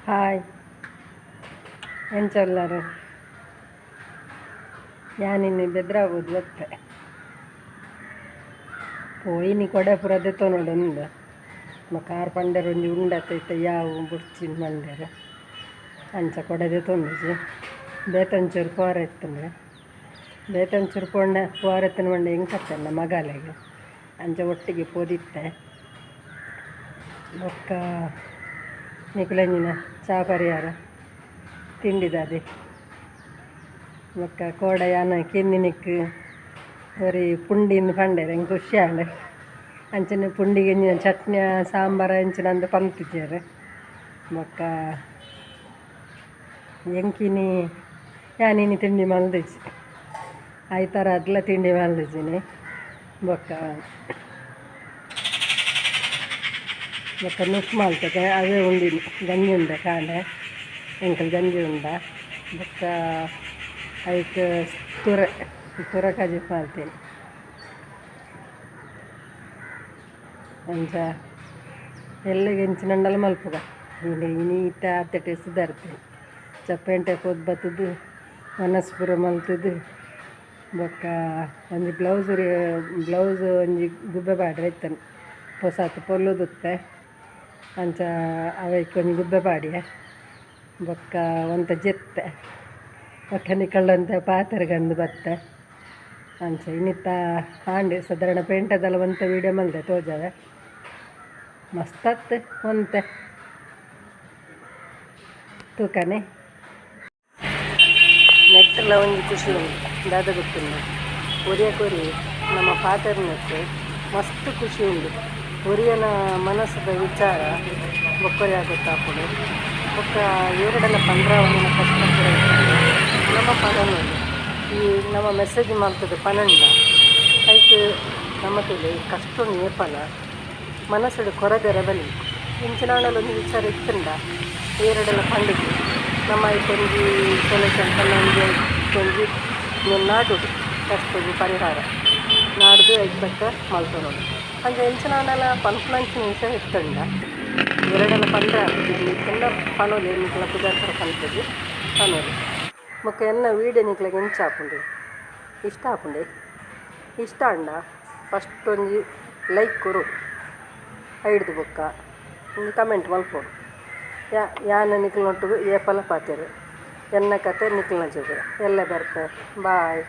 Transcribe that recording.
Hi, ಎಂಚ ಉಲ್ಲರು? ಯಾನಿನಿ ಬೆದ್ರ ಪೋದು ಬತ್ತೆ. ಪೋಯಿನಿ ಕೊಡೆ ಪೂರ ದೆತೊನೊಡು ಉಂದು. ಕಾರ್ ಪಂಡೆರ್ ಒಂಜಿ ಉಂಡತೆ ಇತ್ತೆ ಯಾವು ಬೊಡ್ಚಿಂದ್ ಪಂಡೆರ್. ಅಂಚ ಕೊಡೆ ದೆತೊಂದುಜಿ. ಬೇತೆ ಒಂಚೂರು ಪೋರೆ ಇತ್ತುಂಡು. ಬೇತೆ ಒಂಚೂರು ಪೋಂಡ ಪೋರೆ ಇತ್ತುಂಡು ಪಂಡ ಎಂಕತ್ತಲ್ಲ ಮಗಾಲೆಗ್. ಅಂಚ ಒಟ್ಟಿಗೆ ಪೋದಿತ್ತೆ. ಬೊಕ್ಕ ನಿಕುಲೆಂಜಿನ ಚಾ ಪರಿಹಾರ ತಿಂಡಿದಾದೆ. ಬೊಕ್ಕ ಕೋಡೆ ಯಾನ್ ಕೆಂದಿನಿಕ್ ಒರಿ ಪುಂಡಿಂದ್ ಪಂಡೆರ್, ಎಂಕ್ ಖುಷಿ ಆಂಡ್. ಅಂಚನೆ ಪುಂಡಿಗೆ ಎಂಚಿನ ಚಟ್ನಿ ಸಾಂಬಾರ ಎಂಚಿನ ಅಂದ್ ಪಂತಿಜೆರ್. ಬೊಕ್ಕ ಎಂಕಿನಿ ಯಾನಿನಿ ತಿಂಡಿ ಮಲ್ದಿಜಿ. ಐತಾರ ಅದ್ಲ ತಿಂಡಿ ಮಲ್ದಿಜಿನಿ. ಬೊಕ್ಕ ಬೊಕ್ಕ ನುಪ್ಪು ಮಲ್ತದೆ ಅವೇ ಉಂಡಿನಿ. ಗಂಜಿ ಉಂಡೆ ಕಾಂಡೆ, ಎಂಕಲ್ ಗಂಜಿ ಉಂಡ. ಬೊಕ್ಕ ಐಕ್ ತುರೆ ತುರೆ ಕಜಿಪು ಮಲ್ತೀನಿ. ಅಂಚ ಎಲ್ಲೆಗ್ ಎಂಚಿನಂಡಲ ಮಲ್ಪುಗ. ಇನಿ ಇನಿ ಇತ್ತೆ ಆತೆಟೆ ಸುಧಾರ್ತೀನಿ. ಚಪ್ಪೆಂಟೆ ಪೋದು ಬತ್ತುದು ವನಸ್ ಪೂರ ಮಲ್ತುದು ಬೊಕ್ಕ ಒಂಜಿ ಬ್ಲೌಸ್ ಬ್ಲೌಸ್ ಒಂಜಿ ಗುಬ್ಬೆ ಪಾಡ್ರೆ ಇತ್ತನು. ಪೊಸಾತ್ ಪೊಲ್ಲುದುತ್ತೆ. ಅಂಚ ಅವೆಕ್ ಒಂಜಿ ಗುಬ್ಬೆ ಪಾಡಿಯೆ. ಬೊಕ್ಕ ಒಂತೆ ಜೆತ್ತೆ. ಬೊಕ್ಕ ನಿಕಲ್ಡೊಂತೆ ಪಾತೆರ್ಗಂದು ಬತ್ತೆ. ಅಂಚ ಇನ್ನಿತ್ತ ಆಂಡ್ ಸಾಧಾರಣ ಪೇಂಟೆದಲ್ಲ ಒಂತೆ ವೀಡಿಯೋ ಮಲ್ದೆ ತೋಜಾವೆ. ಮಸ್ತತ್ ಒಂತೆ ತೂಕನೆ. ನೆಟ್ಟಲ ಒಂಜಿ ಖುಷಿ ಉಂಡು ದಾದ ಗೊತ್ತುಂಡ? ಒರಿಯ ಕೊರಿ ನಮ್ಮ ಪಾತೆರ್ನೆಟ್ ಮಸ್ತ್ ಖುಷಿ ಉಂಡು. ಒರಿಯನ ಮನಸ್ಸುದ ವಿಚಾರ ಬೊಕ್ಕೊರಿಯ ಗೊತ್ತಾಪುಂಡು. ಬೊಕ್ಕ ಏರೆಡಲ ಪಂಡ್ರಾವಣಿನ ಕಷ್ಟ ಪೂರ ಇಪ್ಪುಂಡು. ನಮ್ಮ ಪನೊನೊಲಿ ಈ ನಮ್ಮ ಮೆಸೇಜ್ ಮಲ್ತುದು ಪನಂಡ ಐಕ್ ನಮ ತೂಲೆ ಈ ಕಷ್ಟೊನು ಏಪಲ ಮನಸ್ಸುಡು ಕೊರಗರೆ ಬಲ್ಲಿ. ಇಂಚಿನಾಂಡಲ ಒಂಜಿ ವಿಚಾರ ಇತ್ತುಂಡ ಏರೆಡಲ ಪಂಡುದು ನಮ್ಮ ಐಕ್ ಒಂಜಿ ಸೊಲ್ಯೂಷನ್ ಪಂಡ ಒಂಜಿ ಐಕ್ ಒಂಜಿ ನಾಡೊಡು ಕಷ್ಟೊಗು ಪರಿಹಾರ ನಾಡ್ದು ಐಕ್ ತಕ್ಕ ಮಲ್ತೊನೊಡು. ಅಂಚ ಎಂಚಿನಾಂಡಲ ಪನ್ಪುನಂಚಿನ ವಿಷಯ ಇತ್ತುಂಡ ಏರೆಡಲ ಪಂಡ್ರೆ ಆಪುಜಿ. ಇತ್ತುಂಡ ಪನೊಲಿ, ನಿಕಲ್ನ ಪುದರ್ ಪೂರ ಪನ್ಪುಜಿ ಪನೊಲಿ. ಬೊಕ್ಕ ಎನ್ನ ವೀಡಿಯೋ ನಿಕ್ಲೆಗ್ ಎಂಚ ಆಪುಂಡು? ಇಷ್ಟ ಆಪುಂಡೆ? ಇಷ್ಟ ಆಂಡ ಫಸ್ಟ್ ಒಂಜಿ ಲೈಕ್ ಕೊರೊಡು. ಐಡ್ದ್ ಬೊಕ್ಕ ಒಂಜಿ ಕಮೆಂಟ್ ಮಲ್ಪೊಡು. ಯಾ ಯಾನ್ ನಿಕ್ಲ್ನೊಟ್ಟುಗು ಏಪಲ ಪಾತೆರುವೆ. ಎನ್ನ ಕತೆ ನಿಕ್ಲ್ನ ಜೊತೆ. ಎಲ್ಲೆ ಬರ್ಪೆ. ಬಾಯ್.